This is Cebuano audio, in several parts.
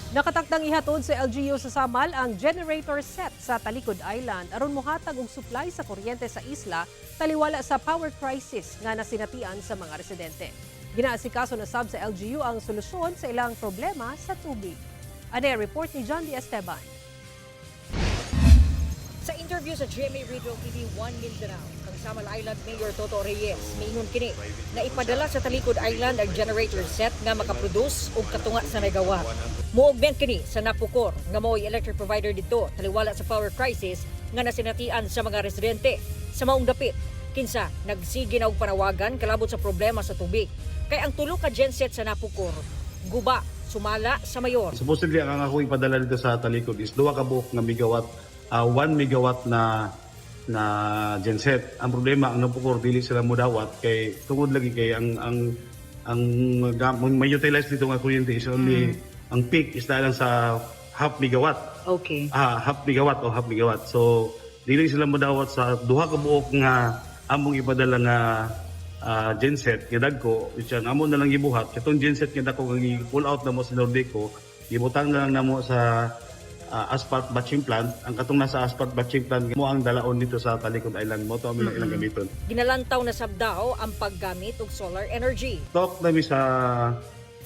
Nakatakdang ihatod sa LGU sa Samal ang generator set sa Talikod Island aron mohatag og supply sa kuryente sa isla taliwala sa power crisis nga nasinatian sa mga residente. Ginaasikaso na sab sa LGU ang solusyon sa ilang problema sa tubig. Ane report ni John D. Esteban. Sa interview sa GMA Regional TV 1 Mindanao, kang Samal Island Mayor Toto Reyes, miingon kini na ipadala sa Talikod Island ang generator set nga makaproduce og katunga sa megawatt. Mo-augment kini sa Napocor nga mao'y electric provider didto taliwala sa power crisis nga nasinatian sa mga residente sa maong dapit kinsa nagsige na og panawagan kalabot sa problema sa tubig. Kay ang tulo ka genset sa Napocor guba sumala sa mayor. Supposedly, ang ako ipadala dito sa Talikod is duha ka buok nga megawatt, 1 megawatt na na genset. Ang problema, ang Napocor dili sila mudawat kay tungod lagi kay ang may utilize dito nga kuryente is only ang peak is na lang sa half megawatt. Ah, half megawatt o half megawatt. So dili sila modawat sa duha ka buok nga among ipadala nga genset nga dagko, which ang amo na lang gibuhat katong genset nga dako nga gi-pull out namo sa Nordeco, gibutang na lang namo sa asphalt batching plant. Ang katong nasa asphalt batching plant mo ang dalaon dito sa Talikod Island mo to amo lang ilang gamiton. Ginalantaw na sab daw ang paggamit og solar energy. Talk nami sa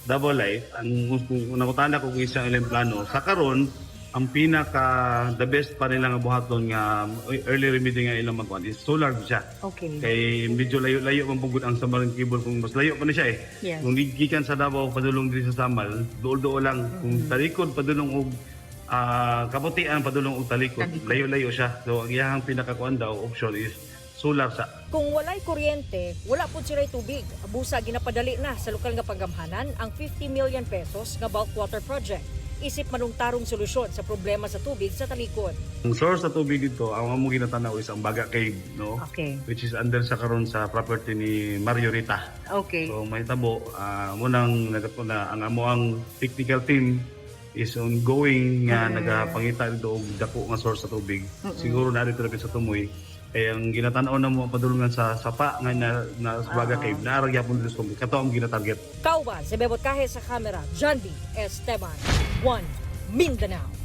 Davao Light, ang kung nangutana ko kung isang ilang plano sa karon, ang pinaka the best pa nila nga buhaton nga early remedy nga ilang magkuan is solar siya. Kay medyo layo-layo man pugod ang Submarine Cable, kung mas layo pa ni siya eh. Kung gikan sa Davao padulong diri sa Samal, duol-duol lang. Kung Talikod padulong og Kabutian padulong og Talikod, layo-layo siya. So ang iyahang pinakakuan daw option is solar sa. Kung walay kuryente, wala pud sila'y tubig. Busa ginapadali na sa lokal nga panggamhanan ang 50 million pesos nga bulk water project. Isip manungtarong solusyon sa problema sa tubig sa Talikod. Ang source sa tubig dito, ang among ginatanaw is ang Baga Cave, no? Which is under sa karon sa property ni Mario Rita. So may tabo, munang na ang amo ang technical team is ongoing nga nagapangita dito og dako nga source sa tubig. Siguro na dito sa Tumoy. Kay ang ginatanaw na mo ang padulungan sa sapa nga na sa Baga Cave, naa ra gyapon dito sa Tumoy. Kato ang ginatarget. Kauban si Bebot Kahe sa kamera, John B. Esteban, 1 Mindanao.